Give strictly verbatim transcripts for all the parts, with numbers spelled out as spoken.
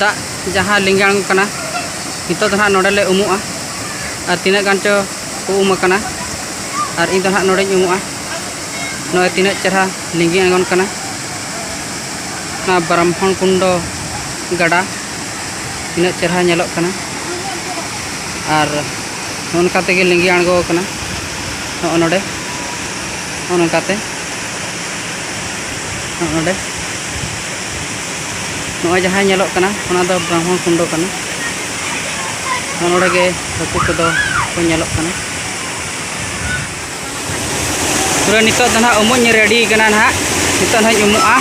ᱫᱟᱜ ᱡᱟᱦᱟᱸ ᱞᱤᱸᱜᱤ ᱟᱬᱜᱚ ᱠᱟᱱᱟ, ᱱᱤᱛᱚᱜ ᱫᱚ ᱱᱟᱦᱟᱜ ᱱᱚᱰᱮ ᱞᱮ ᱩᱢᱩᱜᱼᱟ᱾ ᱟᱨ ᱛᱤᱱᱟᱹᱜ ᱜᱟᱱ ᱪᱚ ᱠᱚ ᱩᱢ ᱟᱠᱟᱱᱟ, ᱟᱨ ᱤᱧ ᱫᱚ ᱱᱟᱦᱟᱜ ᱱᱚᱰᱮᱧ ᱩᱢᱩᱜᱼᱟ᱾ ᱱᱚᱜᱼᱚᱭ ᱛᱤᱱᱟᱹᱜ ᱪᱮᱦᱨᱟ ᱞᱤᱸᱜᱤ ᱟᱬᱜᱚᱱ ᱠᱟᱱᱟ ᱚᱱᱟ ᱵᱨᱟᱦᱢᱚᱬ ᱠᱩᱱᱰᱚ ᱜᱟᱰᱟ, ᱛᱤᱱᱟᱹᱜ ᱪᱮᱦᱨᱟ ᱧᱮᱞᱚᱜ ᱠᱟᱱᱟ᱾ ᱟᱨ ᱱᱚᱜᱼᱚ ᱱᱚᱝᱠᱟ ᱛᱮᱜᱮ ᱞᱤᱸᱜᱤ ᱟᱬᱜᱚ ᱟᱠᱟᱱᱟ᱾ ᱱᱚᱜᱼᱚ ᱱᱚᱰᱮ, ᱱᱚᱜᱼᱚ ᱱᱚᱝᱠᱟ ᱛᱮ, ᱱᱚᱜᱼᱚ ᱱᱚᱰᱮ, ᱱᱚᱜᱼᱚᱭ ᱡᱟᱦᱟᱸ ᱧᱮᱞᱚᱜ ᱠᱟᱱᱟ, ᱚᱱᱟ ᱫᱚ ᱵᱨᱟᱦᱢᱚᱬ ᱠᱩᱱᱰᱚ ᱠᱟᱱᱟ᱾ ᱱᱚᱜᱼᱚ ᱱᱚᱰᱮ ᱜᱮ ᱦᱟᱹᱠᱩ ᱠᱚᱫᱚ ᱠᱚ ᱧᱮᱞᱚᱜ ᱠᱟᱱᱟ᱾ ᱯᱩᱨᱟᱹ ᱱᱤᱛᱚᱜ ᱫᱚ ᱱᱟᱦᱟᱜ ᱩᱢᱩᱜ ᱤᱧ ᱨᱮᱰᱤ ᱠᱟᱱᱟ ᱱᱟᱦᱟᱜ᱾ ᱱᱤᱛᱚᱜ ᱱᱟᱦᱟᱜ ᱤᱧ ᱩᱢᱩᱜᱼᱟ᱾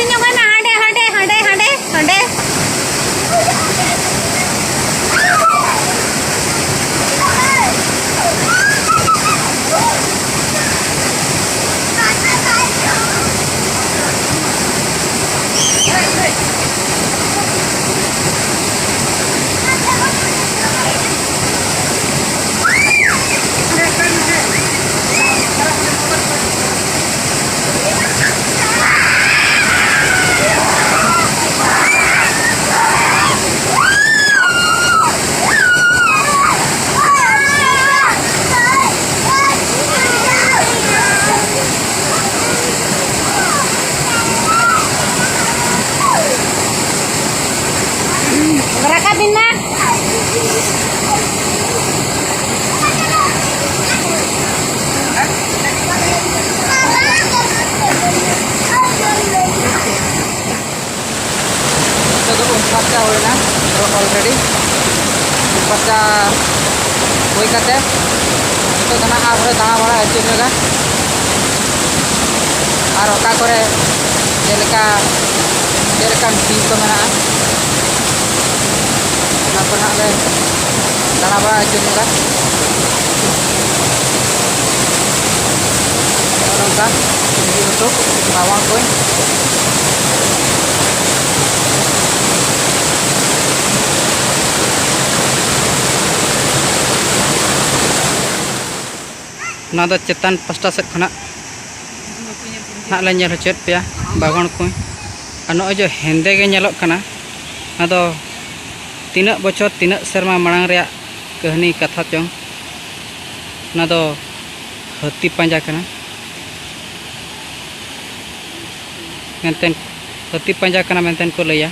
ᱧᱚᱜᱚᱜ ᱢᱮ, ᱦᱟᱸᱰᱮ, ᱦᱟᱸᱰᱮ, ᱦᱟᱸᱰᱮ, ᱦᱟᱸᱰᱮ, ᱦᱟᱸᱰᱮ᱾ ᱨᱟᱠᱟᱵ ᱵᱤᱱ ᱢᱟ᱾ ᱱᱤᱛᱚᱜ ᱫᱚ ᱩᱢ ᱯᱷᱟᱨᱪᱟ ᱦᱩᱭᱱᱟ, ᱛᱚ already ᱩᱢ ᱯᱷᱟᱨᱪᱟ ᱦᱩᱭ ᱠᱟᱛᱮ ᱱᱤᱛᱚᱜ ᱫᱚ ᱱᱟᱦᱟᱜ ᱟᱨᱦᱚᱸ ᱫᱟᱬᱟ ᱵᱟᱲᱟ ᱟᱹᱪᱩᱨ ᱧᱚᱜᱟ᱾ ᱟᱨ ᱚᱠᱟ ᱠᱚᱨᱮ ᱪᱮᱫ ᱞᱮᱠᱟ, ᱪᱮᱫ ᱞᱮᱠᱟᱱ ᱴᱷᱤᱠ ᱠᱚ ᱢᱮᱱᱟᱜᱼᱟ, ᱚᱱᱟ ᱠᱚ ᱱᱟᱦᱟᱜ ᱞᱮ ᱫᱟᱬᱟ ᱵᱟᱲᱟ ᱟᱹᱪᱩᱨ ᱧᱚᱜᱟ᱾ ᱱᱚᱜᱼᱚ ᱱᱚᱝᱠᱟ ᱤᱫᱤ ᱦᱚᱴᱚ ᱨᱟᱣᱟᱝ ᱠᱚᱧ᱾ ᱚᱱᱟ ᱫᱚ ᱪᱮᱛᱟᱱ ᱯᱟᱥᱴᱟ ᱥᱮᱫ ᱠᱷᱚᱱᱟᱜ ᱱᱟᱦᱟᱜ ᱞᱮ ᱧᱮᱞ ᱦᱚᱪᱚᱭᱮᱫ ᱯᱮᱭᱟ ᱵᱟᱜᱽᱣᱟᱱ ᱠᱚ᱾ ᱟᱨ ᱱᱚᱜᱼᱚᱭ ᱡᱮ ᱦᱮᱸᱫᱮ ᱜᱮ ᱧᱮᱞᱚᱜ ᱠᱟᱱᱟ, ᱚᱱᱟ ᱫᱚ ᱛᱤᱱᱟᱹᱜ ᱵᱚᱪᱷᱚᱨ, ᱛᱤᱱᱟᱹᱜ ᱥᱮᱨᱢᱟ ᱢᱟᱲᱟᱝ ᱨᱮᱭᱟᱜ ᱠᱟᱹᱦᱱᱤ ᱠᱟᱛᱷᱟ ᱪᱚᱝ, ᱚᱱᱟ ᱫᱚ ᱦᱟᱹᱛᱤ ᱯᱟᱸᱡᱟ ᱠᱟᱱᱟ ᱢᱮᱱᱛᱮ, ᱦᱟᱹᱛᱤ ᱯᱟᱸᱡᱟ ᱠᱟᱱᱟ ᱢᱮᱱᱛᱮ ᱠᱚ ᱞᱟᱹᱭᱟ᱾